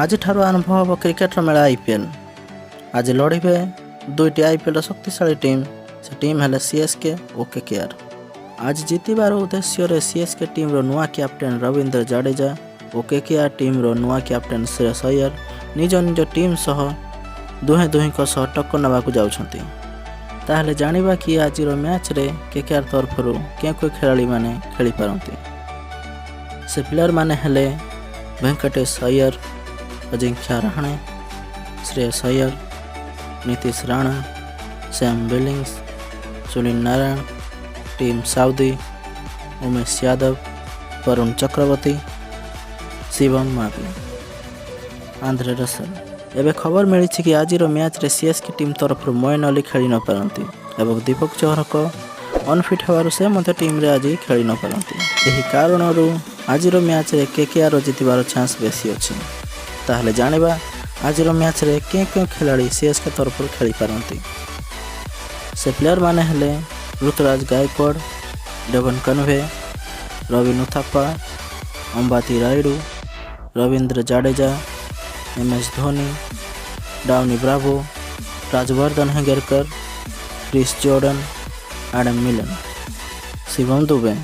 ଆଜିଠାରୁ ଆରମ୍ଭ ହେବ କ୍ରିକେଟର ମେଳା ଆଇପିଏଲ୍। ଆଜି ଲଢ଼ିବେ ଦୁଇଟି ଆଇପିଏଲ୍ର ଶକ୍ତିଶାଳୀ ଟିମ୍। ସେ ଟିମ୍ ହେଲେ ସିଏସ୍କେ ଓ କେକେଆର୍। ଆଜି ଜିତିବାର ଉଦ୍ଦେଶ୍ୟରେ ସିଏସ୍କେ ଟିମ୍ର ନୂଆ କ୍ୟାପ୍ଟେନ୍ ରବୀନ୍ଦ୍ର ଜାଡେଜା ଓ କେକେଆର୍ ଟିମ୍ର ନୂଆ କ୍ୟାପ୍ଟେନ୍ ଶ୍ରେୟସ ଅୟର ନିଜ ନିଜ ଟିମ୍ ସହ ଦୁହେଁ ଦୁହିଁଙ୍କ ସହ ଟକ୍କର ନେବାକୁ ଯାଉଛନ୍ତି। ତାହେଲେ ଜାଣିବା କି ଆଜିର ମ୍ୟାଚ୍ରେ କେକେଆର୍ ତରଫରୁ କେଉଁ କେଉଁ ଖେଳାଳିମାନେ ଖେଳିପାରନ୍ତି। ସେ ପ୍ଲେୟରମାନେ ହେଲେ Venkatesh Iyer, Ajinkya Rahane, Shreyas Iyer, Nitish Rana, Sam Billings, Sunil Narine, Tim Southee, Umesh Yadav, Varun Chakravarthy, Shivam Mavi, Andre Russell. ଏବେ ଖବର ମିଳିଛି କି ଆଜିର ମ୍ୟାଚ୍ରେ ସିଏସ୍କେ ଟିମ୍ ତରଫରୁ ମଇନ ଅଲି ଖେଳି ନପାରନ୍ତି ଏବଂ ଦୀପକ ଚହରଙ୍କ ଅନଫିଟ୍ ହେବାରୁ ସେ ମଧ୍ୟ ଟିମ୍ରେ ଆଜି ଖେଳି ନପାରନ୍ତି। ଏହି କାରଣରୁ ଆଜିର ମ୍ୟାଚ୍ରେ କେକେଆର୍ ଜିତିବାର ଚାନ୍ସ ବେଶୀ ଅଛି। ତାହେଲେ ଜାଣିବା ଆଜିର ମ୍ୟାଚ୍ରେ କେଉଁ କେଉଁ ଖେଳାଳି ସିଏସ୍କେ ତରଫରୁ ଖେଳିପାରନ୍ତି। ସେ ପ୍ଲେୟରମାନେ ହେଲେ Ruturaj Gaikwad, Devon Conway, Robin Uthappa, Ambati Rayudu, Ravindra Jadeja, M S Dhoni, Dwayne Bravo, Rajvardhan Hangargekar, Chris Jordan, Adam Milne, Shivam Dubey.